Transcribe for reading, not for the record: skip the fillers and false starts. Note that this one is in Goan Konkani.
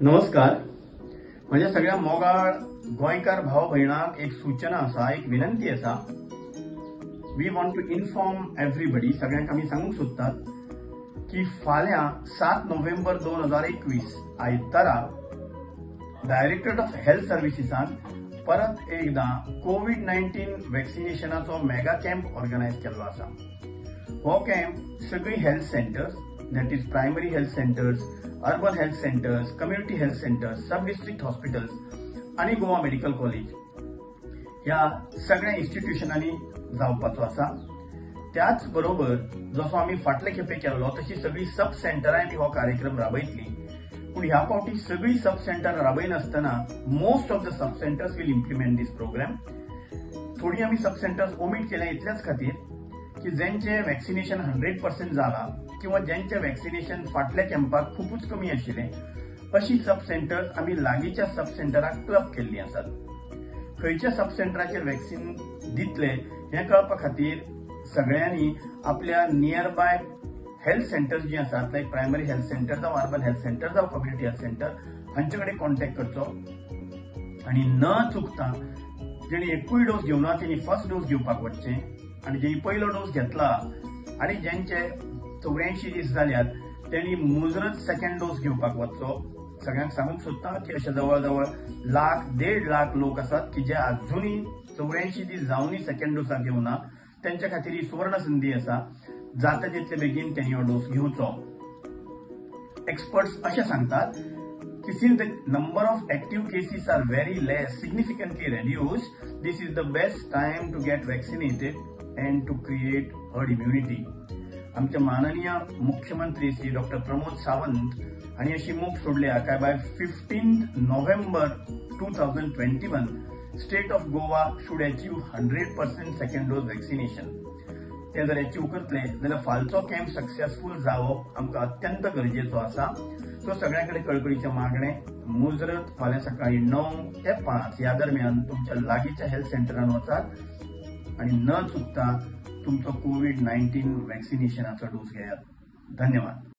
नमस्कार. म्हज्या सगळ्या मोगाळ गोंयकार भाव भयणांक एक सूचना आसा, एक विनंती आसा. We want to inform everybody, सगळ्यांक आमी सांगूंक सोदतात की फाल्यां 7 नोव्हेंबर 2021 आयतारा डायरेक्टरेट ऑफ हेल्थ सर्विसीसान परत एकदां कोवीड-19 वॅक्सिनेशनाचो मेगा कॅम्प ऑर्गनायज केल्लो आसा. हो कॅम्प सगळीं health centres, that is primary health centres, urban health centres, community health centres, sub district hospitals आनी गोवा मेडिकल कॉलेज ह्या सगळ्या इन्स्टिट्युशनांनी जावपाचो आसा. त्याच बरोबर जसो आमी फाटले खेपे केल्लो तशी सगळीं सब सेंटरांय बी हो कार्यक्रम राबयतली. पूण ह्या फावटी सगळीं सब सेंटर राबयनासतना most of the sub centres will implement this programme. थोडी आमी सब सेंटर्स ओमीट केल्या इतल्याच खातीर की जेंचे वॅक्सिनेशन 100% जाला किंवा जेंचे वॅक्सिनेशन फाटल्या कॅम्पाक खुबूच कमी आशिल्लें अशी सब सेंटर्स आमी लागींच्या सब सेंटराक क्लब केल्लीं आसात. खंयच्या सब सेंटराचेर वॅक्सिन दितले हें कळपा खातीर सगळ्यांनी आपल्या नियर बाय हेल्थ सेंटर्स जी आसात, लायक प्रायमरी हेल्थ सेंटर जावं अर्बन हेल्थ सेंटर जावं कम्युनिटी हेल्थ सेंटर, हांचे कडेन कॉन्टॅक्ट करचो आनी न चुकता जेणी एकूय डोस घेवना तेणी फर्स्ट डोस घेवपाक वचचें आनी जेणी पयलो डोस घेतला आनी जेंचे 84 दीस जाल्यात तेणी मुजरत सेकंड डोस घेवपाक वचचो. सगळ्यांक सांगूंक सोदता की अशे जवळ जवळ लाख 1.5 लाख लोक आसात की जे अजुनूय 84 दीस जावनूय सेकंड डोसाक घेवना, तेंच्या खातीर ही सुवर्ण संदी आसा. जाता तितले बेगीन तेणी हो डोस घेवचो. एक्सपर्ट्स अशें सांगतात की since the number of active cases are very less, significantly reduced, this is the best time to get vaccinated and to create herd immunity. आमचे माननीय मुख्यमंत्री श्री डॉक्टर प्रमोद सावंत हांणी अशी मोख सोडल्या काय by 15 November 2021 state of Goa should achieve 100% second dose vaccination. ते जर अचीव करतले जाल्यार फालचो कॅम्प सक्सेसफूल जावप आमकां अत्यंत गरजेचो आसा. सो सगळ्यां कडेन कळकळीचें मागणें, मुजरत फाल्यां सकाळीं 9 ते 5 ह्या दरम्यान तुमच्या लागींच्या हेल्थ सेंटरान वचात आनी न चुकता तुमचो कोवीड-19 वॅक्सिनेशनाचो डोस घेयात. धन्यवाद.